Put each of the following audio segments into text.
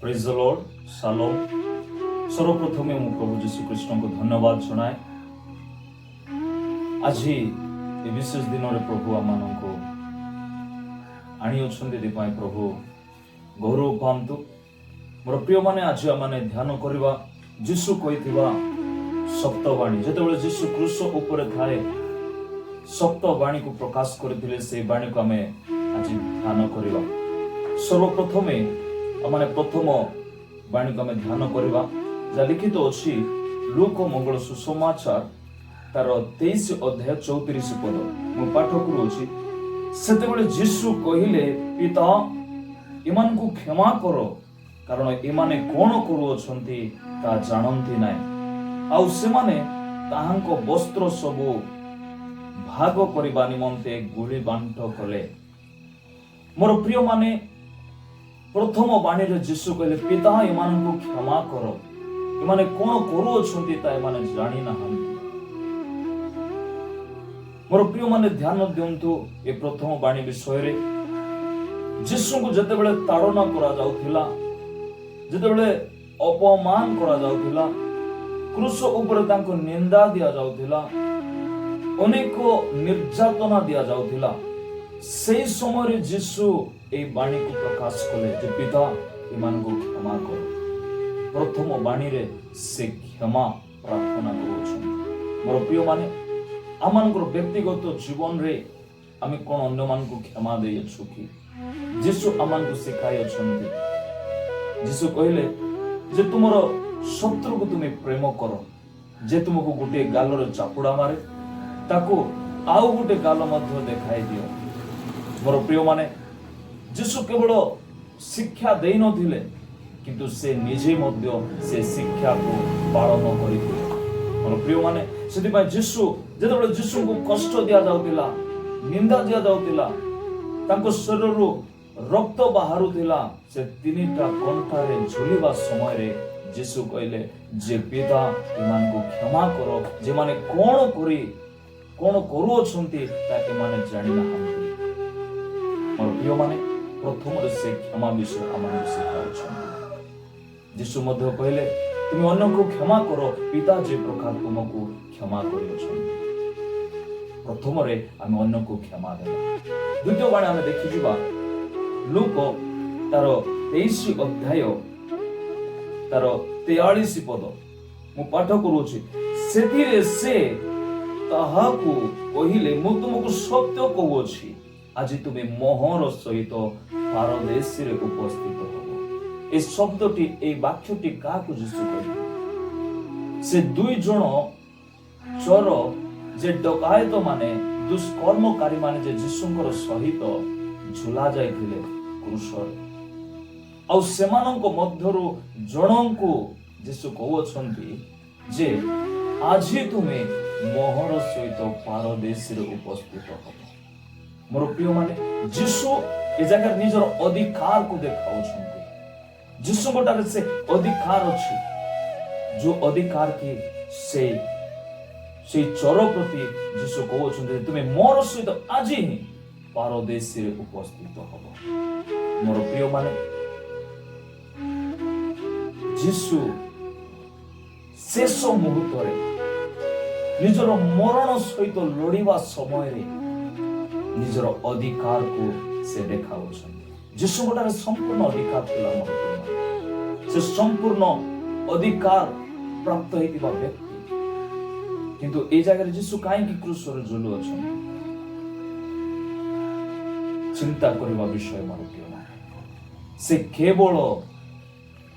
Praise the Lord. Shalom. ସର୍ବପ୍ରଥମେ ମୁଁ ପ୍ରଭୁ ଯୀଶୁ ଖ୍ରୀଷ୍ଟଙ୍କୁ ଧନ୍ୟବାଦ ଜଣାଏ। ଆଜି ଏ ବିଶେଷ ଦିନରେ ପ୍ରଭୁ ଆମମାନଙ୍କୁ ଆଣିଅଛନ୍ତି, ଏଥିପାଇଁ ପ୍ରଭୁ ଗୌରବ ପାଆନ୍ତୁ। ମୋର ପ୍ରିୟମାନେ, ଆଜି ଆମମାନେ ଧ୍ୟାନ କରିବା ଯୀଶୁ କହିଥିବା ସପ୍ତବାଣୀ। ଯେତେବେଳେ ଯୀଶୁ କ୍ରୁଶ ଉପରେ ଥାଏ ସପ୍ତବାଣୀକୁ ପ୍ରକାଶ କରିଥିଲେ, ସେଇ ବାଣୀକୁ ଆମେ ଆଜି ଧ୍ୟାନ କରିବା। ସର୍ବପ୍ରଥମେ ଆମମାନେ ପ୍ରଥମ ବାଣୀକୁ ଆମେ ଧ୍ୟାନ କରିବା, ଯାହା ଲିଖିତ ଅଛି ଲୂକ ମଙ୍ଗଳ ସୁସମାଚାର ତାର 23 ଅଧ୍ୟାୟ 34 ପଦ। ମୁଁ ପାଠ କରୁଅଛି। ସେତେବେଳେ ଯୀଶୁ କହିଲେ, "ପିତା, ଏମାନଙ୍କୁ କ୍ଷମା କର, କାରଣ ଏମାନେ କଣ କରୁଅଛନ୍ତି ତାହା ଜାଣନ୍ତି ନାହିଁ।" ଆଉ ସେମାନେ ତାହାଙ୍କ ବସ୍ତ୍ର ସବୁ ଭାଗ କରିବା ନିମନ୍ତେ ଗୁଳି ବାଣ୍ଟ କଲେ। ମୋର ପ୍ରିୟମାନେ, ପ୍ରଥମ ବାଣୀରେ ଯୀଶୁ କହିଲେ, "ପିତା, ଏମାନଙ୍କୁ କ୍ଷମା କର, ଏମାନେ କଣ କରୁଅଛନ୍ତି ତା ଏମାନେ ଜାଣି ନାହାନ୍ତି।" ମୋର ପ୍ରିୟମାନେ, ଧ୍ୟାନ ଦିଅନ୍ତୁ ଏ ପ୍ରଥମ ବାଣୀ ବିଷୟରେ। ଯୀଶୁଙ୍କୁ ଯେତେବେଳେ ତାଡ଼ନା କରାଯାଉଥିଲା, ଯେତେବେଳେ ଅପମାନ କରାଯାଉଥିଲା, କ୍ରୁଶ ଉପରେ ତାଙ୍କୁ ନିନ୍ଦା ଦିଆଯାଉଥିଲା, ଅନେକ ନିର୍ଯାତନା ଦିଆଯାଉଥିଲା, ସେଇ ସମୟରେ ଯୀଶୁ ଏଇ ବାଣୀକୁ ପ୍ରକାଶ କଲେ ଯେ ପିତା, ଏମାନଙ୍କୁ କ୍ଷମା କର। ପ୍ରଥମ ବାଣୀରେ ସେ କ୍ଷମା ପ୍ରାର୍ଥନା କରୁଅଛନ୍ତି। ମୋର ପ୍ରିୟମାନେ, ଆମମାନଙ୍କର ବ୍ୟକ୍ତିଗତ ଜୀବନରେ ଆମେ କଣ ଅନ୍ୟମାନଙ୍କୁ କ୍ଷମା ଦେଇଅଛୁ କି? ଯୀଶୁ ଆମମାନଙ୍କୁ ଶିଖାଇଅଛନ୍ତି। ଯୀଶୁ କହିଲେ ଯେ ତୁମର ଶତ୍ରୁକୁ ତୁମେ ପ୍ରେମ କର। ଯେ ତୁମକୁ ଗୋଟିଏ ଗାଲରେ ଚାପୁଡ଼ା ମାରେ, ତାକୁ ଆଉ ଗୋଟେ ଗାଲ ମଧ୍ୟ ଦେଖାଇ ଦିଅ। ମୋର ପ୍ରିୟମାନେ, ଯୀଶୁ କେବଳ ଶିକ୍ଷା ଦେଇନଥିଲେ, କିନ୍ତୁ ସେ ନିଜେ ମଧ୍ୟ ସେ ଶିକ୍ଷାକୁ ପାଳନ କରିଥିଲେ। ମୋର ପ୍ରିୟମାନେ, ସେଥିପାଇଁ ଯୀଶୁ ଯେତେବେଳେ ଯୀଶୁଙ୍କୁ କଷ୍ଟ ଦିଆଯାଉଥିଲା, ନିନ୍ଦା ଦିଆଯାଉଥିଲା, ତାଙ୍କ ଶରୀରରୁ ରକ୍ତ ବାହାରୁଥିଲା, ସେ ତିନିଟା କଣ୍ଟାରେ ଝୁଲିବା ସମୟରେ ଯୀଶୁ କହିଲେ ଯେ ପିତା, ଏମାନଙ୍କୁ କ୍ଷମା କର, ଯେମାନେ କଣ କରୁଅଛନ୍ତି ତା ଏମାନେ ଜାଣିନାହାନ୍ତି। ମୋର ପ୍ରିୟମାନେ, ପ୍ରଥମରେ ସେ କ୍ଷମା ବିଷୟ ଆମମାନଙ୍କୁ ଶିଖାଉଛନ୍ତି। ଯୀଶୁ ମଧ୍ୟ କହିଲେ, ତୁମେ ଅନ୍ୟକୁ କ୍ଷମା କର, ପିତା ଯେ ପ୍ରକାର ତୁମକୁ କ୍ଷମା କରିଅଛନ୍ତି। ପ୍ରଥମରେ ଆମେ ଅନ୍ୟକୁ କ୍ଷମା ଦେବା। ଦ୍ୱିତୀୟ ବାଣୀ ଆମେ ଦେଖିଯିବା, ଲୂକ ତାର 23 ଅଧ୍ୟାୟ ତାର 43 ପଦ। ମୁଁ ପାଠ କରୁଅଛି। ସେଥିରେ ସେ ତାହାକୁ କହିଲେ, "ମୁଁ ତୁମକୁ ସତ୍ୟ କହୁଅଛି, ଆଜି ତୁମେ ମୋହର ସହିତ ପାରଦୈସରେ ଉପସ୍ଥିତ ହବ।" ଏ ଶବ୍ଦଟି, ଏଇ ବାକ୍ୟଟି କାହାକୁ ଯୀଶୁ କହିଲେ? ସେ ଦୁଇ ଜଣ ଚୋର, ଯେ ଡକାୟତ ମାନେ, ଦୁଷ୍କର୍ମକାରୀ ମାନେ, ଯେ ଯୀଶୁଙ୍କର ସହିତ ଝୁଲା ଯାଇଥିଲେ କ୍ରୁଶରେ। ଆଉ ସେମାନଙ୍କ ମଧ୍ୟରୁ ଜଣଙ୍କୁ ଯୀଶୁ କହୁଅଛନ୍ତି ଯେ ଆଜି ତୁମେ ମୋହର ସହିତ ପାରଦୈସରେ ଉପସ୍ଥିତ ହବ। ମୋର ପ୍ରିୟମାନେ, ଯୀଶୁ ଏ ଜାଗାରେ ନିଜର ଅଧିକାରକୁ ଦେଖାଉଛନ୍ତି। ଯୀଶୁଙ୍କ ଠାରେ ସେ ଅଧିକାର ଅଛି, ଯୋଉ ଅଧିକାର କି ସେ ସେଇ ଚୋର ପ୍ରତି ଯୀଶୁ କହୁଅଛନ୍ତି, ତୁମେ ମୋର ସହିତ ଆଜି ହିଁ ପାରଦୈସରେ ଉପସ୍ଥିତ ହବ। ମୋର ପ୍ରିୟମାନେ, ଯୀଶୁ ଶେଷ ମୁହୂର୍ତ୍ତରେ ନିଜର ମରଣ ସହିତ ଲଢିବା ସମୟରେ ନିଜର ଅଧିକାରକୁ ସେ ଦେଖାଉଛନ୍ତି। ଯୀଶୁଙ୍କ ଠାରେ ସମ୍ପୂର୍ଣ୍ଣ ଅଧିକାର ଥିଲା ମୋର ପ୍ରିୟମାନେ। ସେ ସମ୍ପୂର୍ଣ୍ଣ ଅଧିକାର ପ୍ରାପ୍ତ ହେଇଥିବା ବ୍ୟକ୍ତି। କିନ୍ତୁ ଏଇ ଜାଗାରେ ଯୀଶୁ କାହିଁକି କ୍ରୁଶରେ ଝୁଲୁ ଅଛନ୍ତି, ଚିନ୍ତା କରିବା ବିଷୟ। ମୋର ପ୍ରିୟମାନେ, ସେ କେବଳ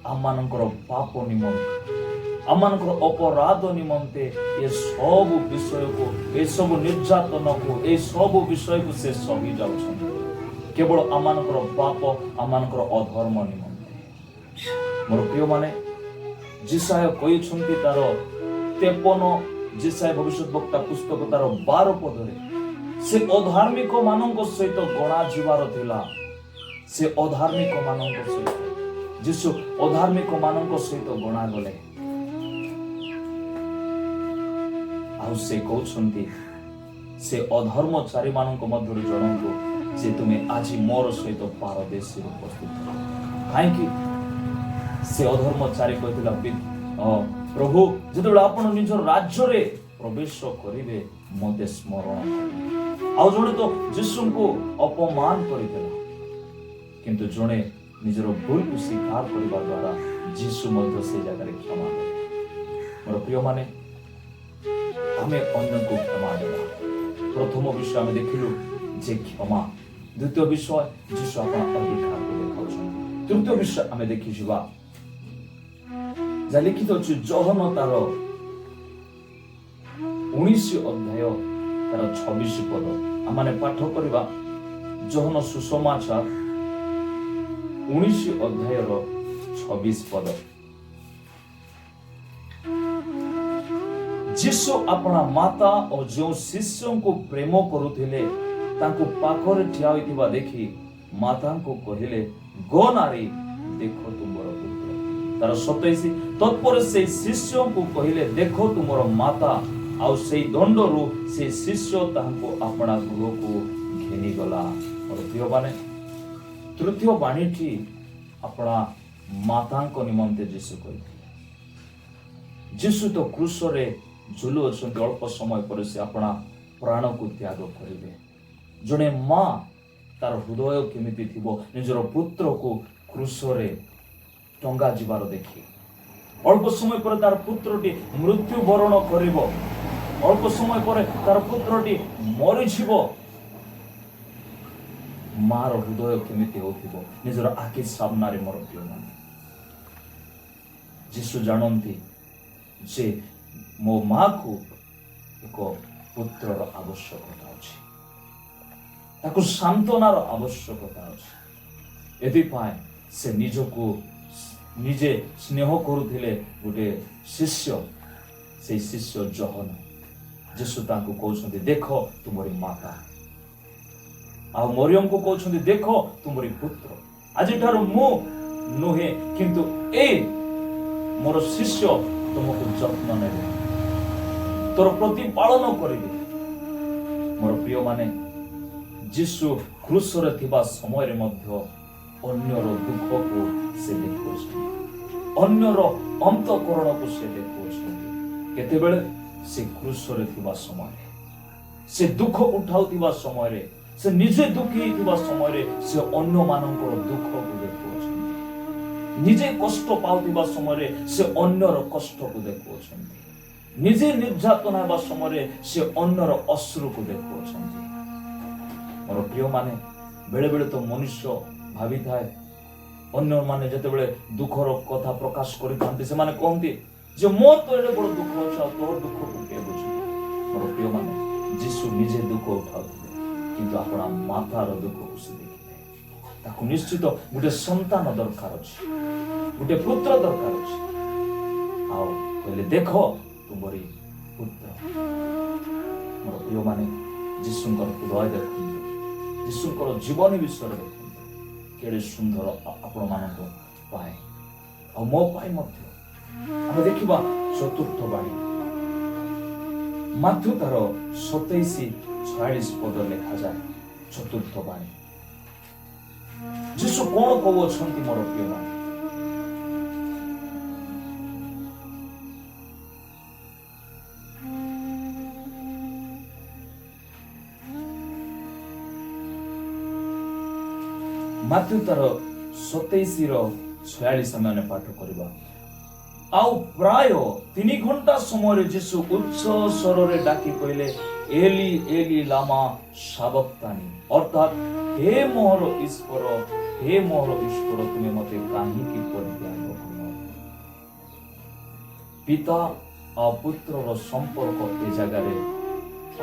ଆମମାନଙ୍କର ପାପ ନିମନ୍ତେ, ଆମମାନଙ୍କର ଅପରାଧ ନିମନ୍ତେ ଏ ସବୁ ବିଷୟକୁ, ଏସବୁ ନିର୍ଯାତନାକୁ, ଏ ସବୁ ବିଷୟକୁ ସେ ସହି ଯାଉଛନ୍ତି, କେବଳ ଆମମାନଙ୍କର ପାପ, ଆମମାନଙ୍କର ଅଧର୍ମ ନିମନ୍ତେ। ମୋର ପ୍ରିୟମାନେ, ଯିଶାଇୟ କହିଛନ୍ତି ତାର 53, ଯିଶାଇୟ ଭବିଷ୍ୟତ ବକ୍ତା ପୁସ୍ତକ ତାର 12 ପଦରେ, ସେ ଅଧାର୍ମିକ ମାନଙ୍କ ସହିତ ଗଣା ଯିବାର ଥିଲା। ସେ ଅଧାର୍ମିକ ମାନଙ୍କ ସହିତ, ଯୀଶୁ ଅଧାର୍ମିକ ମାନଙ୍କ ସହିତ ଗଣା ଗଲେ। ଆଉ ସେ କହୁଛନ୍ତି ସେ ଅଧର୍ମଚାରୀ ମାନଙ୍କ ମଧ୍ୟରୁ ଜଣଙ୍କୁ ଯେ ତୁମେ ଆଜି ମୋର ସହିତ ପାରଦୈସରେ ଉପସ୍ଥିତ। କାହିଁକି? ସେ ଅଧର୍ମଚାରୀ କହିଥିଲା, "ପ୍ରଭୁ, ଯେତେବେଳେ ଆପଣ ନିଜର ରାଜ୍ୟରେ ପ୍ରବେଶ କରିବେ, ମୋତେ ସ୍ମରଣ କରିବେ।" ଆଉ ଜଣେ ତ ଯୀଶୁଙ୍କୁ ଅପମାନ କରିଥିଲା, କିନ୍ତୁ ଜଣେ ନିଜର ଭୁଲକୁ ସ୍ୱୀକାର କରିବା ଦ୍ୱାରା ଯୀଶୁ ମଧ୍ୟ ସେ ଜାଗାରେ କ୍ଷମା ଦେଲେ। ମୋର ପ୍ରିୟମାନେ, ଆମେ ଅନ୍ୟକୁ କ୍ଷମା ଦେବା। ପ୍ରଥମ ବିଷୟ ଆମେ ଦେଖିଲୁ ଯେ କ୍ଷମା। ଦ୍ୱିତୀୟ ବିଷୟ, ଯୀଶୁ ଆପଣ ଅଧିକାରକୁ ଦେଖାଉଛନ୍ତି। ତୃତୀୟ ବିଷୟ ଆମେ ଦେଖିଯିବା, ଯାହା ଲିଖିତ ଅଛି ଯୋହନ ତାର 19 ଅଧ୍ୟାୟ ତାର 26 ପଦ। ଆମମାନେ ପାଠ କରିବା ଯୋହନ ସୁସମାଚାର 19 ଅଧ୍ୟାୟର 26 ପଦ। ଯୀଶୁ ଆପଣା ମାତା ଓ ଯେଉଁ ଶିଷ୍ୟଙ୍କୁ ପ୍ରେମ କରୁଥିଲେ, ତାଙ୍କୁ ପାଖରେ ଠିଆ ହୋଇଥିବା ଦେଖି ମାତାଙ୍କୁ କହିଲେ, "ଗୋ ନାରୀ, ଦେଖ ତୁମର ପୁତ୍ର।" ତାର 27, ତତ୍ପରେ ସେଇ ଶିଷ୍ୟଙ୍କୁ କହିଲେ, "ଦେଖ ତୁମର ମାତା।" ଆଉ ସେଇ ଦଣ୍ଡରୁ ସେ ଶିଷ୍ୟ ତାହାଙ୍କୁ ଆପଣା ଗୃହକୁ ଘେନିଗଲା। ମୋର ପ୍ରିୟମାନେ, ତୃତୀୟ ବାଣୀଟି ଆପଣା ମାତାଙ୍କ ନିମନ୍ତେ ଯୀଶୁ କହିଥିଲେ। ଯୀଶୁ ତ କ୍ରୁଶରେ ଝୁଲୁଅଛନ୍ତି, ଅଳ୍ପ ସମୟ ପରେ ସେ ଆପଣା ପ୍ରାଣକୁ ତ୍ୟାଗ କରିବେ। ଜଣେ ମା ତାର ହୃଦୟ କେମିତି ଥିବ, ନିଜର ପୁତ୍ରକୁ କ୍ରୁଶରେ ଟଙ୍ଗା ଯିବାର ଦେଖି? ଅଳ୍ପ ସମୟ ପରେ ତାର ପୁତ୍ରଟି ମୃତ୍ୟୁବରଣ କରିବ, ଅଳ୍ପ ସମୟ ପରେ ତାର ପୁତ୍ରଟି ମରିଯିବ। ମାର ହୃଦୟ କେମିତି ହେଉଥିବ ନିଜର ଆଖି ସାମ୍ନାରେ? ମୋର ପ୍ରିୟମାନେ, ଯୀଶୁ ଜାଣନ୍ତି ଯେ ମୋ ମାକୁ ଏକ ପୁତ୍ରର ଆବଶ୍ୟକତା ଅଛି, ତାକୁ ସାନ୍ତ୍ୱନାର ଆବଶ୍ୟକତା ଅଛି। ଏଥିପାଇଁ ସେ ନିଜକୁ ନିଜେ ସ୍ନେହ କରୁଥିଲେ ଗୋଟେ ଶିଷ୍ୟ, ସେଇ ଶିଷ୍ୟ ଯୋହନ। ଯୀଶୁ ତାଙ୍କୁ କହୁଛନ୍ତି, "ଦେଖ ତୁମରି ମାତା।" ଆଉ ମରିୟମକୁ କହୁଛନ୍ତି, "ଦେଖ ତୁମରି ପୁତ୍ର।" ଆଜିଠାରୁ ମୁଁ ନୁହେଁ, କିନ୍ତୁ ଏ ମୋର ଶିଷ୍ୟ ତୁମକୁ ଯତ୍ନ ନେବେ, ତୋର ପ୍ରତିପାଳନ କରିବେ। ମୋର ପ୍ରିୟମାନେ, ଯୀଶୁ କ୍ରୁଶରେ ଥିବା ସମୟରେ ମଧ୍ୟ ଅନ୍ୟର ଦୁଃଖକୁ ସେ ଦେଖୁଅଛନ୍ତି, ଅନ୍ୟର ଅନ୍ତଃକରଣକୁ ସେ ଦେଖୁଅଛନ୍ତି। କେତେବେଳେ? ସେ କ୍ରୁଶରେ ଥିବା ସମୟରେ, ସେ ଦୁଃଖ ଉଠାଉଥିବା ସମୟରେ, ସେ ନିଜେ ଦୁଃଖୀ ହେଇଥିବା ସମୟରେ ସେ ଅନ୍ୟମାନଙ୍କର ଦୁଃଖକୁ ଦେଖୁଅଛନ୍ତି। ନିଜେ କଷ୍ଟ ପାଉଥିବା ସମୟରେ ସେ ଅନ୍ୟର କଷ୍ଟକୁ ଦେଖୁଅଛନ୍ତି। ନିଜେ ନିର୍ଯାତନା ହେବା ସମୟରେ ସେ ଅନ୍ୟର ଅଶ୍ରୁକୁ ଦେଖୁଅଛନ୍ତି। ମୋର ପ୍ରିୟମାନେ, ବେଳେବେଳେ ତ ମନୁଷ୍ୟ ଭାବିଥାଏ, ଅନ୍ୟମାନେ ଯେତେବେଳେ ଦୁଃଖର କଥା ପ୍ରକାଶ କରିଥାନ୍ତି, ସେମାନେ କହନ୍ତି ଯେ ମୋର ତ ଏଡ଼େ ବଡ଼ ଦୁଃଖ ଅଛି, ଆଉ ତୋର ଦୁଃଖକୁ କିଏ ବୁଝିବ? ମୋର ପ୍ରିୟମାନେ, ଯୀଶୁ ନିଜେ ଦୁଃଖ ଉଠାଉଥିଲେ, କିନ୍ତୁ ଆପଣା ମାତାର ଦୁଃଖକୁ ସେ ଦେଖିଲେ। ତାକୁ ନିଶ୍ଚିତ ଗୋଟେ ସନ୍ତାନ ଦରକାର ଅଛି, ଗୋଟେ ପୁତ୍ର ଦରକାର ଅଛି। ଆଉ କହିଲେ, "ଦେଖ ତୁମରି ପୁତ୍ର।" ମୋର ପ୍ରିୟମାନେ, ଯୀଶୁଙ୍କର ହୃଦୟ ଦେଖନ୍ତୁ, ଯୀଶୁଙ୍କର ଜୀବନୀ ବିଷୟରେ ଦେଖନ୍ତୁ, କେଡ଼େ ସୁନ୍ଦର ଆପଣମାନଙ୍କ ପାଇଁ ଆଉ ମୋ ପାଇଁ ମଧ୍ୟ। ଆମେ ଦେଖିବା ଚତୁର୍ଥ ବାଣୀ, ମାଥ୍ୟୁ ତାର 27:46 ପଦ ଲେଖାଯାଏ। ଚତୁର୍ଥ ବାଣୀ, ଯୀଶୁ କଣ କହୁଅଛନ୍ତି ମୋର ପ୍ରିୟମାନେ? ମାଥ୍ୟୁ ତାର 27ର 46 ଆମେ ପାଠ କରିବା। ଆଉ ପ୍ରାୟ 3 ଘଣ୍ଟା ସମୟରେ ଯୀଶୁ ଉଚ୍ଚ ସ୍ୱରରେ ଡାକି କହିଲେ, "ଏଲି ଏଲି ଲାମା ସାବକ୍ତାନି", ଅର୍ଥାତ୍ ହେ ମୋହର ଈଶ୍ୱର, ହେ ମୋହର ଈଶ୍ୱର, ତୁମେ ମୋତେ କାହିଁକି ପରିତ୍ୟାଗ କଲ? ପିତା ଆଉ ପୁତ୍ରର ସମ୍ପର୍କ ଏ ଜାଗାରେ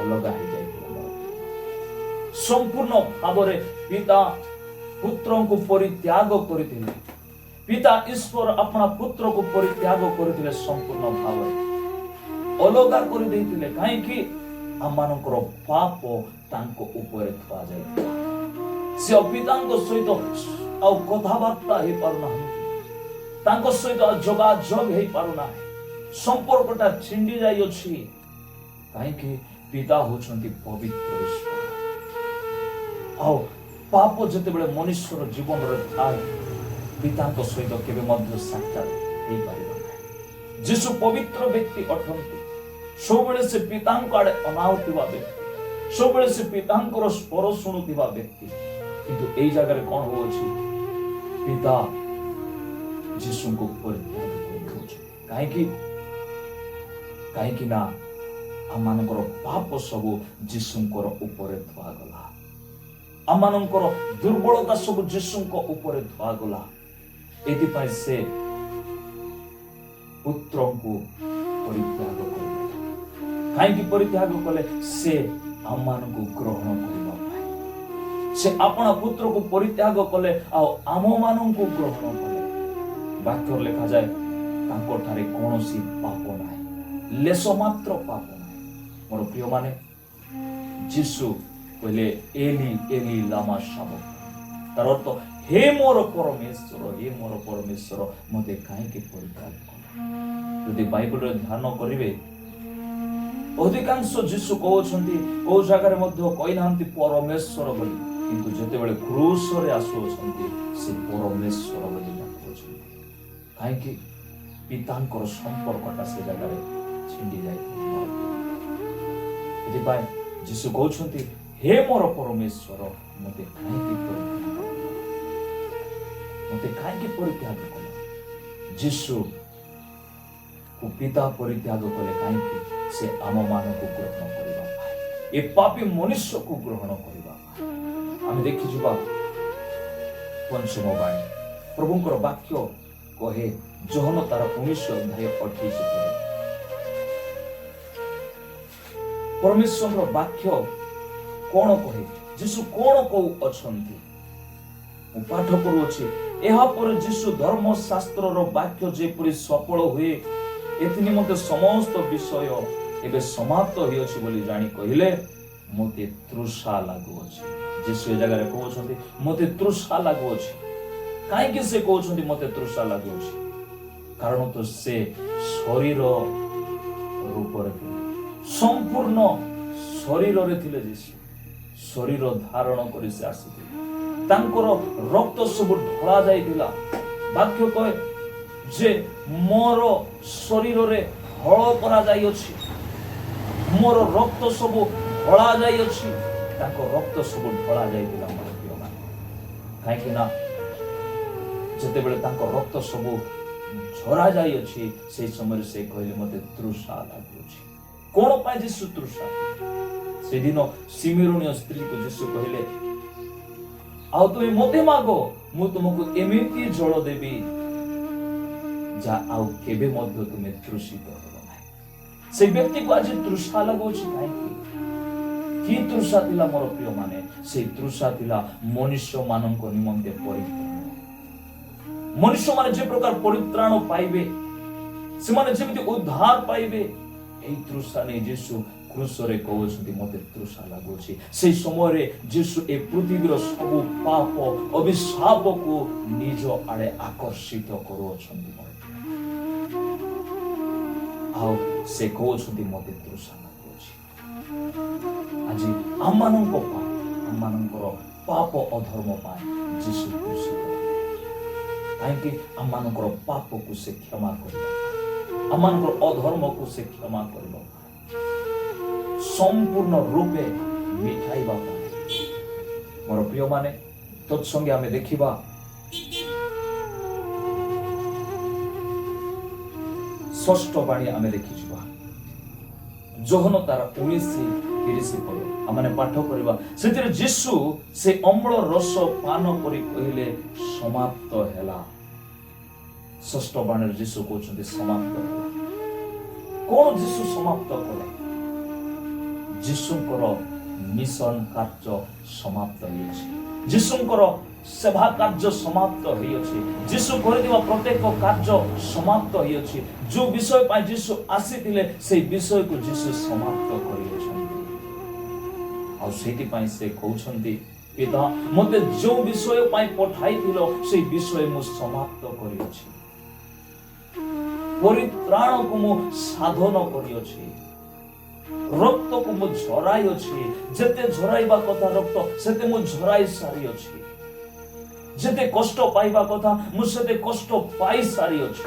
ଅଲଗା ହେଇଯାଇଥିଲା। ସମ୍ପୂର୍ଣ୍ଣ ଭାବରେ ପିତା ପୁତ୍ରଙ୍କୁ ପରିତ୍ୟାଗ କରିଥିଲେ। ପିତା ଈଶ୍ୱର ଆପଣା ପୁତ୍ରକୁ ପରିତ୍ୟାଗ କରିଥିଲେ, ସମ୍ପୂର୍ଣ୍ଣ ଭାବରେ ଅଲଗା କରିଦେଇଥିଲେ। କାହିଁକି? ଆମମାନଙ୍କର ପାପ ତାଙ୍କ ଉପରେ ଥୁଆଯାଇଥିଲା। ସେ ଆଉ ପିତାଙ୍କ ସହିତ ଆଉ କଥାବାର୍ତ୍ତା ହେଇପାରୁନାହାନ୍ତି, ତାଙ୍କ ସହିତ ଆଉ ଯୋଗାଯୋଗ ହେଇପାରୁନାହିଁ, ସମ୍ପର୍କଟା ଛିଣ୍ଡି ଯାଇଅଛି। କାହିଁକି? ପିତା ହଉଛନ୍ତି ପବିତ୍ର ଈଶ୍ୱର। ଆଉ ପାପ ଯେତେବେଳେ ମନୁଷ୍ୟର ଜୀବନରେ ଥାଏ, ପିତାଙ୍କ ସହିତ କେବେ ମଧ୍ୟ ସାକ୍ଷାତ ହେଇପାରିବ ନାହିଁ। ଯୀଶୁ ପବିତ୍ର ବ୍ୟକ୍ତି ଅଟନ୍ତି। ସବୁବେଳେ ସେ ପିତାଙ୍କ ଆଡେ ଅନାଉଥିବା ବ୍ୟକ୍ତି, ସବୁବେଳେ ସେ ପିତାଙ୍କର ସ୍ୱର ଶୁଣୁଥିବା ବ୍ୟକ୍ତି। କିନ୍ତୁ ଏଇ ଜାଗାରେ କଣ ହଉଛି? ପିତା ଯୀଶୁଙ୍କୁ ପରିତ୍ୟାଗ କରିଦେଉଛନ୍ତି। କାହିଁକି? କାହିଁକି ନା ଆମମାନଙ୍କର ପାପ ସବୁ ଯୀଶୁଙ୍କର ଉପରେ ଥୁଆଗଲା, ଆମମାନଙ୍କର ଦୁର୍ବଳତା ସବୁ ଯୀଶୁଙ୍କ ଉପରେ ଥୁଆଗଲା। ଏଥିପାଇଁ ସେ ପୁତ୍ରଙ୍କୁ ପରିତ୍ୟାଗ କରିଦେଲେ। କାହିଁକି ପରିତ୍ୟାଗ କଲେ? ସେ ଆମମାନଙ୍କୁ ଗ୍ରହଣ କରିବା ପାଇଁ। ସେ ଆପଣା ପୁତ୍ରକୁ ପରିତ୍ୟାଗ କଲେ ଆଉ ଆମମାନଙ୍କୁ ଗ୍ରହଣ କଲେ। ବାକ୍ୟରେ ଲେଖାଯାଏ, ତାଙ୍କଠାରେ କୌଣସି ପାପ ନାହିଁ, ଲେଶ ମାତ୍ର ପାପ ନାହିଁ। ମୋର ପ୍ରିୟମାନେ, ଯୀଶୁ କହିଲେ, "ଏଲି ଏଲି ଲାମା ସାବକ୍ତାନି।" ତାର ଅର୍ଥ, "ହେ ମୋର ପରମେଶ୍ୱର, ହେ ମୋର ପରମେଶ୍ୱର, ମୋତେ କାହିଁକି ପରିତ୍ୟାଗ କଲ?" ଯଦି ବାଇବଲରେ ଧ୍ୟାନ କରିବେ, ଅଧିକାଂଶ ଯୀଶୁ କହୁଛନ୍ତି, କୋଉ ଜାଗାରେ ମଧ୍ୟ କହିନାହାନ୍ତି ପରମେଶ୍ୱର ବୋଲି। କିନ୍ତୁ ଯେତେବେଳେ କ୍ରୁଶରେ ଆସୁଅଛନ୍ତି, ସେ ପରମେଶ୍ୱର ବୋଲି ଡାକୁଅଛନ୍ତି। କାହିଁକି? ପିତାଙ୍କର ସମ୍ପର୍କଟା ସେ ଜାଗାରେ ଛିଣ୍ଡି ଯାଇଥିଲା। ଏଥିପାଇଁ ଯୀଶୁ କହୁଛନ୍ତି, "ହେ ମୋର ପରମେଶ୍ୱର, ମୋତେ କାହିଁକି ପରିତ୍ୟାଗ କଲ? ମୋତେ କାହିଁକି ପରିତ୍ୟାଗ କଲ?" ଯୀଶୁ କୁ ପିତା ପରିତ୍ୟାଗ କଲେ କାହିଁକି? ସେ ଆମମାନଙ୍କୁ ଗ୍ରହଣ କରିବା ପାଇଁ, ଏ ପାପୀ ମନୁଷ୍ୟକୁ ଗ୍ରହଣ କରିବା ପାଇଁ। ଆମେ ଦେଖିଯିବା ପଞ୍ଚମ ବାଣୀ। ପ୍ରଭୁଙ୍କର ବାକ୍ୟ କହେ, ଯୋହନ ତାର 19 ଅଧ୍ୟାୟ 28 ପଦ। ପରମେଶ୍ୱରଙ୍କର ବାକ୍ୟ କଣ କହେ? ଯୀଶୁ କଣ କହୁଅଛନ୍ତି? ମୁଁ ପାଠ କରୁଅଛି। ଏହାପରେ ଯୀଶୁ ଧର୍ମଶାସ୍ତ୍ରର ବାକ୍ୟ ଯେପରି ସଫଳ ହୁଏ, ଏଥି ନିମନ୍ତେ ସମସ୍ତ ବିଷୟ ଏବେ ସମାପ୍ତ ହୋଇଅଛି ବୋଲି ଜାଣି କହିଲେ, "ମୋତେ ତୃଷା ଲାଗୁଅଛି।" ଯୀଶୁ ଏ ଜାଗାରେ କହୁଛନ୍ତି, "ମୋତେ ତୃଷା ଲାଗୁଅଛି।" କାହିଁକି ସେ କହୁଛନ୍ତି ମୋତେ ତୃଷା ଲାଗୁଅଛି? କାରଣ ତ ସେ ଶରୀର ରୂପରେ ଥିଲେ, ସମ୍ପୂର୍ଣ୍ଣ ଶରୀରରେ ଥିଲେ। ଯୀଶୁ ଶରୀର ଧାରଣ କରି ସେ ଆସିଥିଲେ। ତାଙ୍କର ରକ୍ତ ସବୁ ଢଳା ଯାଇଥିଲା। ବାକ୍ୟ କହେ ଯେ ମୋର ଶରୀରରେ ହଳ କରାଯାଇଅଛି, ମୋର ରକ୍ତ ସବୁ ଢଳା ଯାଇଅଛି। ତାଙ୍କ ରକ୍ତ ସବୁ ଢଳା ଯାଇଥିଲା ମୋର ପ୍ରିୟମାନେ। କାହିଁକି ନା ଯେତେବେଳେ ତାଙ୍କ ରକ୍ତ ସବୁ ଝରା ଯାଇଅଛି, ସେଇ ସମୟରେ ସେ କହିଲେ, "ମୋତେ ତୃଷା ଲାଗୁଅଛି।" କଣ ପାଇଁ ଯୀଶୁ ତୃଷା? ସେଦିନ ଶିମିରୋଣୀୟ ସ୍ତ୍ରୀକୁ ଯୀଶୁ କହିଲେ, "ଆଉ ତୁମେ ମୋତେ ମାଗ, ମୁଁ ତୁମକୁ ଏମିତି ଜଳ ଦେବି, ଯାହା ଆଉ କେବେ ମଧ୍ୟ ତୁମେ ତୃଷିତ ହେବ ନାହିଁ।" ସେଇ ବ୍ୟକ୍ତିକୁ ଆଜି ତୃଷା ଲାଗୁଅଛି କାହିଁକି? କି ତୃଷା ଥିଲା ମୋର ପ୍ରିୟମାନେ? ସେଇ ତୃଷା ଥିଲା ମନୁଷ୍ୟମାନଙ୍କ ନିମନ୍ତେ ପରିତ୍ରାଣ। ମନୁଷ୍ୟମାନେ ଯେ ପ୍ରକାର ପରିତ୍ରାଣ ପାଇବେ, ସେମାନେ ଯେମିତି ଉଦ୍ଧାର ପାଇବେ, ଏଇ ତୃଷା ନେଇ ଯୀଶୁ କ୍ରୁଶରେ କହୁଛନ୍ତି, "ମୋତେ ତୃଷା ଲାଗୁଅଛି।" ସେଇ ସମୟରେ ଯୀଶୁ ଏ ପୃଥିବୀର ସବୁ ପାପ ଅଭିଶାପକୁ ନିଜ ଆଡ଼େ ଆକର୍ଷିତ କରୁଅଛନ୍ତି ମୋର ପ୍ରିୟ। ଆଉ ସେ କହୁଛନ୍ତି, "ମୋତେ ତୃଷା ଲାଗୁଅଛି।" ଆଜି ଆମମାନଙ୍କ ପାଇଁ, ଆମମାନଙ୍କର ପାପ ଅଧର୍ମ ପାଇଁ ଯୀଶୁ କ୍ରୁଶିତ ହେଲେ। କାହିଁକି? ଆମମାନଙ୍କର ପାପକୁ ସେ କ୍ଷମା କରିବା ପାଇଁ, ଆମମାନଙ୍କର ଅଧର୍ମକୁ ସେ କ୍ଷମା କରିବା ପାଇଁ, ସମ୍ପୂର୍ଣ୍ଣ ରୂପେ ମିଠାଇବା ପାଇଁ। ମୋର ପ୍ରିୟମାନେ, ତତ୍ସଙ୍ଗେ ଆମେ ଦେଖିବା ଷଷ୍ଠ ବାଣୀ। ଆମେ ଦେଖିଯିବା ଯୋହନ ତାର 19:30 ପଦ ଆମେ ପାଠ କରିବା। ସେଥିରେ ଯୀଶୁ ସେ ଅମ୍ଳ ରସ ପାନ କରି କହିଲେ, "ସମାପ୍ତ ହେଲା।" ଷଷ୍ଠ ବାଣୀରେ ଯୀଶୁ କହୁଛନ୍ତି, ସମାପ୍ତ ହେଲା। କଣ ଯୀଶୁ ସମାପ୍ତ କଲେ? ଯୀଶୁଙ୍କର ମିଶନ କାର୍ଯ୍ୟ ସମାପ୍ତ ହୋଇଅଛି। ଯୀଶୁଙ୍କର ସେବା କାର୍ଯ୍ୟ ସମାପ୍ତ ହୋଇଅଛି। ଯୀଶୁ କରିଥିବା ପ୍ରତ୍ୟେକ କାର୍ଯ୍ୟ ସମାପ୍ତ ହୋଇଅଛି। ଯୋଉ ବିଷୟ ପାଇଁ ଯୀଶୁ ଆସିଥିଲେ, ସେଇ ବିଷୟକୁ ଯୀଶୁ ସମାପ୍ତ କରିଅଛନ୍ତି। ଆଉ ସେଇଥିପାଇଁ ସେ କହୁଛନ୍ତି, "ପିତା, ମୋତେ ଯେଉଁ ବିଷୟ ପାଇଁ ପଠାଇଥିଲ, ସେଇ ବିଷୟ ମୁଁ ସମାପ୍ତ କରିଅଛି। ପରିତ୍ରାଣକୁ ମୁଁ ସାଧନ କରିଅଛି। ରକ୍ତକୁ ମୁଁ ଝରାଇଅଛି। ଯେତେ ଝରାଇବା କଥା ରକ୍ତ, ସେତେ ମୁଁ ଝରାଇ ସାରିଅଛି।" ଯେତେ କଷ୍ଟ ପାଇବା କଥା, ମୁଁ ସେତେ କଷ୍ଟ ପାଇ ସାରିଅଛି।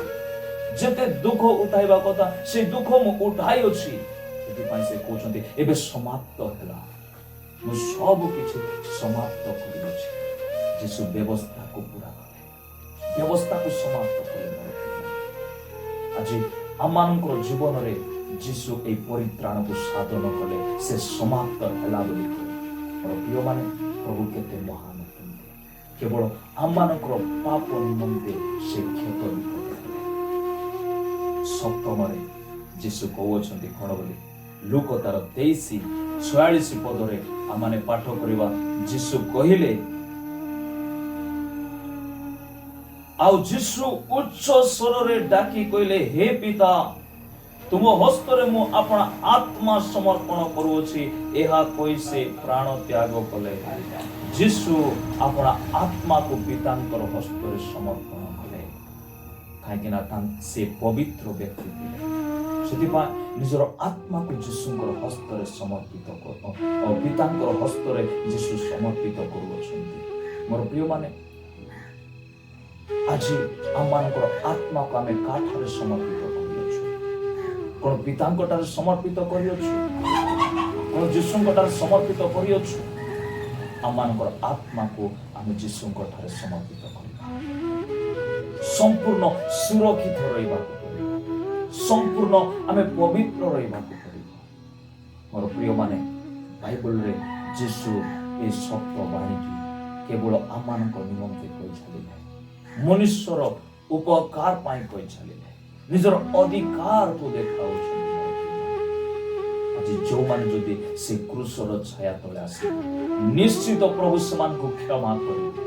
ଯେତେ ଦୁଃଖ ଉଠାଇବା କଥା, ସେ ଦୁଃଖ ମୁଁ ଉଠାଇଅଛି। ସେଥିପାଇଁ ସେ କହୁଛନ୍ତି, ଏବେ ସମାପ୍ତ ହେଲା, ମୁଁ ସବୁ କିଛି ସମାପ୍ତ କରିଅଛି। ଯୀଶୁ ବ୍ୟବସ୍ଥାକୁ ପୁରା କଲେ, ବ୍ୟବସ୍ଥାକୁ ସମାପ୍ତ କଲେ। ମୋର ପ୍ରିୟମାନେ, ଆଜି ଆମମାନଙ୍କର ଜୀବନରେ ଯୀଶୁ ଏଇ ପରିତ୍ରାଣକୁ ସାଧନ କଲେ। ସେ ସମାପ୍ତ ହେଲା ବୋଲି କହିଲେ। ମୋର ପ୍ରିୟମାନେ, ପ୍ରଭୁ କେତେ ମହାନ ଅଟନ୍ତି! କେବଳ ଆମମାନଙ୍କର ପାପ ନିମନ୍ତେ ସେ କ୍ଷତ ବିକ୍ଷତ ହେଲେ। ସପ୍ତମରେ ଯୀଶୁ କହୁଅଛନ୍ତି କଣ ବୋଲି, ଲୂକ ତାର 23:46 ପଦରେ ଆମମାନେ ପାଠ କରିବା। ଯୀଶୁ କହିଲେ, ଆଉ ଯୀଶୁ ଉଚ୍ଚ ସ୍ୱରରେ ଡାକି କହିଲେ, "ହେ ପିତା, ତୁମ ହସ୍ତରେ ମୁଁ ଆପଣା ଆତ୍ମା ସମର୍ପଣ କରୁଅଛି।" ଏହା କହି ସେ ପ୍ରାଣ ତ୍ୟାଗ କଲେ। ଯୀଶୁ ଆପଣା ଆତ୍ମାକୁ ପିତାଙ୍କର ହସ୍ତରେ ସମର୍ପଣ କଲେ, କାହିଁକି ନା ସେ ପବିତ୍ର ବ୍ୟକ୍ତି ଥିଲେ। ସେଥିପାଇଁ ନିଜର ଆତ୍ମାକୁ ଯୀଶୁଙ୍କର ହସ୍ତରେ ସମର୍ପିତ ପିତାଙ୍କର ହସ୍ତରେ ଯୀଶୁ ସମର୍ପିତ କରୁଅଛନ୍ତି। ମୋର ପ୍ରିୟମାନେ, ଆଜି ଆମମାନଙ୍କର ଆତ୍ମାକୁ ଆମେ କାଠାରେ ସମର୍ପିତ କରିଅଛୁ? କଣ ପିତାଙ୍କ ଠାରେ ସମର୍ପିତ କରିଅଛୁ? କଣ ଯୀଶୁଙ୍କ ଠାରେ ସମର୍ପିତ କରିଅଛୁ? ଆମମାନଙ୍କର ଆତ୍ମାକୁ ଆମେ ଯୀଶୁଙ୍କ ଠାରେ ସମର୍ପିତ କରିବା। ସମ୍ପୂର୍ଣ୍ଣ ସୁରକ୍ଷିତ ରହିବାକୁ ପଡ଼ିବ। ସମ୍ପୂର୍ଣ୍ଣ ଆମେ ପବିତ୍ର ରହିବାକୁ ପଡ଼ିବ। ମୋର ପ୍ରିୟମାନେ, ବାଇବଲରେ ଯୀଶୁ ଏ ସପ୍ତ ବାଣୀଟି କେବଳ ଆମମାନଙ୍କ ନିମନ୍ତେ କହି ଚାଲିଲେ, ମନୁଷ୍ୟର ଉପକାର ପାଇଁ କହି ଚାଲିଲେ, ନିଜର ଅଧିକାରକୁ ଦେଖାଉଛନ୍ତି। ମୋର ପ୍ରିୟମାନେ, ଆଜି ଯେଉଁମାନେ ଯଦି ସେ କ୍ରୁଶର ଛାୟା ତଳେ ଆସିବେ, ନିଶ୍ଚିତ ପ୍ରଭୁ ସେମାନଙ୍କୁ କ୍ଷମା କରିବେ,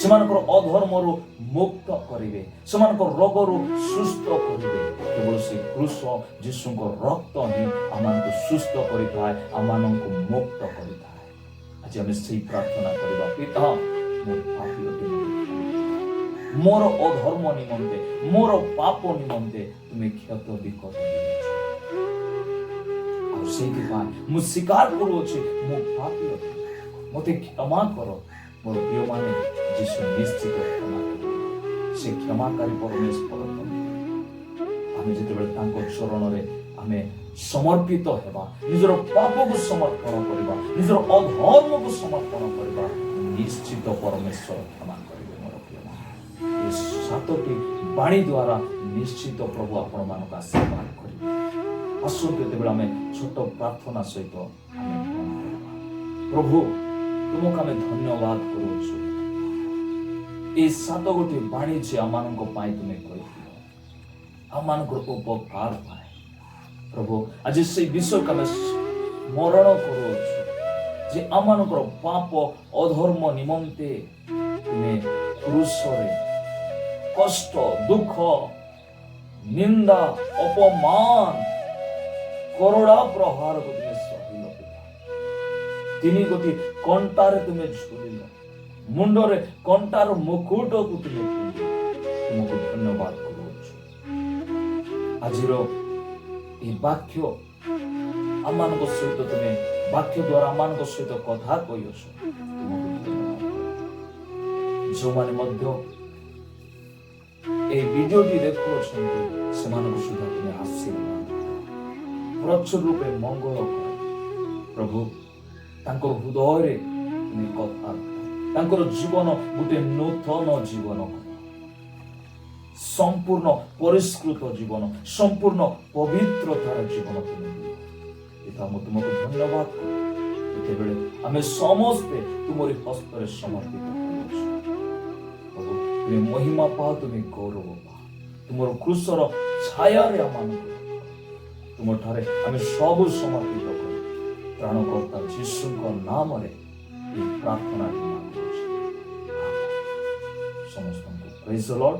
ସେମାନଙ୍କର ଅଧର୍ମରୁ ମୁକ୍ତ କରିବେ, ସେମାନଙ୍କ ରୋଗରୁ ସୁସ୍ଥ କରିବେ। କେବଳ ସେ କ୍ରୁଶ, ଯୀଶୁଙ୍କ ରକ୍ତ ହିଁ ଆମମାନଙ୍କୁ ସୁସ୍ଥ କରିଥାଏ, ଆମମାନଙ୍କୁ ମୁକ୍ତ କରିଥାଏ। ଆଜି ଆମେ ସେଇ ପ୍ରାର୍ଥନା କରିବା, ପିତା, ମୁଁ ପାପୀ ଅଟେ, ମୋତେ କ୍ଷମା କର। ମୋର ଅଧର୍ମ ନିମନ୍ତେ, ମୋର ପାପ ନିମନ୍ତେ ତୁମେ କ୍ଷତ ବିକ୍ଷତ ହୋଇଅଛ। ଆଉ ସେଇଥିପାଇଁ ମୁଁ ସ୍ୱୀକାର କରୁଅଛି, ମୁଁ ପାପୀ ଅଟେ, ମୋତେ କ୍ଷମା କର। ମୋର ପ୍ରିୟମାନେ, ଯୀଶୁ ନିଶ୍ଚିତ କ୍ଷମା କରିବେ। ସେ କ୍ଷମାକାରୀ ପରମେଶ୍ୱର ଅଟନ୍ତି। ଆମେ ଯେତେବେଳେ ତାଙ୍କ ଚରଣରେ ଆମେ ସମର୍ପିତ ହେବା, ନିଜର ପାପକୁ ସମର୍ପଣ କରିବା, ନିଜର ଅଧର୍ମକୁ ସମର୍ପଣ କରିବା, ନିଶ୍ଚିତ ପରମେଶ୍ୱର କ୍ଷମା କରିବେ। ମୋର ପ୍ରିୟମାନେ, ଏ ସାତଟି ବାଣୀ ଦ୍ୱାରା ନିଶ୍ଚିତ ପ୍ରଭୁ ଆପଣମାନଙ୍କୁ ଆଶୀର୍ବାଦ କରିବେ। ଆସନ୍ତୁ, ଯେତେବେଳେ ଆମେ ଛୋଟ ପ୍ରାର୍ଥନା ସହିତ ଆମେ ବନ୍ଦ କରିବା। ପ୍ରଭୁ, ତୁମକୁ ଆମେ ଧନ୍ୟବାଦ କରୁଅଛୁ, ଏ ସାତ ଗୋଟି ବାଣୀ ଯେ ଆମମାନଙ୍କ ପାଇଁ ତୁମେ କହିଥିଲ, ଆମମାନଙ୍କର ଉପକାର ପାଇଁ। ପ୍ରଭୁ, ଆଜି ସେଇ ବିଷୟକୁ ଆମେ ସ୍ମରଣ କରୁଅଛୁ ଯେ ଆମମାନଙ୍କର ପାପ ଅଧର୍ମ ନିମନ୍ତେ ତୁମେ କ୍ରୁଶରେ କଷ୍ଟ, ଦୁଃଖ, ନିନ୍ଦା, ଅପମାନ, କୋରଡ଼ା ପ୍ରହାରକୁ ତୁମେ ସହିଲ ପିତା। ତିନି ଗୋଟି କଣ୍ଟାରେ ତୁମେ ଝୁଲିଲ, ମୁଣ୍ଡରେ କଣ୍ଟାର ମୁକୁଟକୁ ତୁମେ ପିନ୍ଧିଲ। ତୁମକୁ ଧନ୍ୟବାଦ କରୁଅଛୁ। ଆଜିର ଏହି ବାକ୍ୟ ଆମମାନଙ୍କ ସହିତ, ତୁମେ ବାକ୍ୟ ଦ୍ୱାରା ଆମମାନଙ୍କ ସହିତ କଥା କହିଅଛ, ତୁମକୁ ଧନ୍ୟବାଦ କରୁଅଛୁ। ଯେଉଁମାନେ ମଧ୍ୟ ଏହି ଭିଡ଼ିଓଟି ଦେଖୁଅଛନ୍ତି, ସେମାନଙ୍କୁ ସୁଦ୍ଧା ତୁମେ ଆଶୀର୍ବାଦ କର, ପ୍ରଚୁର ରୂପେ ମଙ୍ଗଳ କର। ପ୍ରଭୁ, ତାଙ୍କର ହୃଦୟରେ ତୁମେ କଥା କର। ତାଙ୍କର ଜୀବନ ଗୋଟେ ନୂତନ ଜୀବନ କର, ସମ୍ପୂର୍ଣ୍ଣ ପରିଷ୍କୃତ ଜୀବନ, ସମ୍ପୂର୍ଣ୍ଣ ପବିତ୍ରତାର ଜୀବନ ତୁମେ ଦିଅ। ପିତା, ମୁଁ ତୁମକୁ ଧନ୍ୟବାଦ କରେ। ଯେତେବେଳେ ଆମେ ସମସ୍ତେ ତୁମରି ହସ୍ତରେ ସମର୍ପିତ କରୁଅଛୁ, ପ୍ରଭୁ, ତୁମେ ମହିମା ପାଅ, ତୁମେ ଗୌରବ ପାଅ। ତୁମର କ୍ରୁଶର ଛାୟାରେ ଆମମାନଙ୍କୁ ରଖ। ତୁମଠାରେ ଆମେ ସବୁ ସମର୍ପିତ କରୁ ପ୍ରାଣକର୍ତ୍ତା ଯୀଶୁଙ୍କ ନାମରେ ଏହି ପ୍ରାର୍ଥନାଟି ମାଗୁଅଛି। ସମସ୍ତଙ୍କୁ ପ୍ରେଜ ଲର୍ଡ।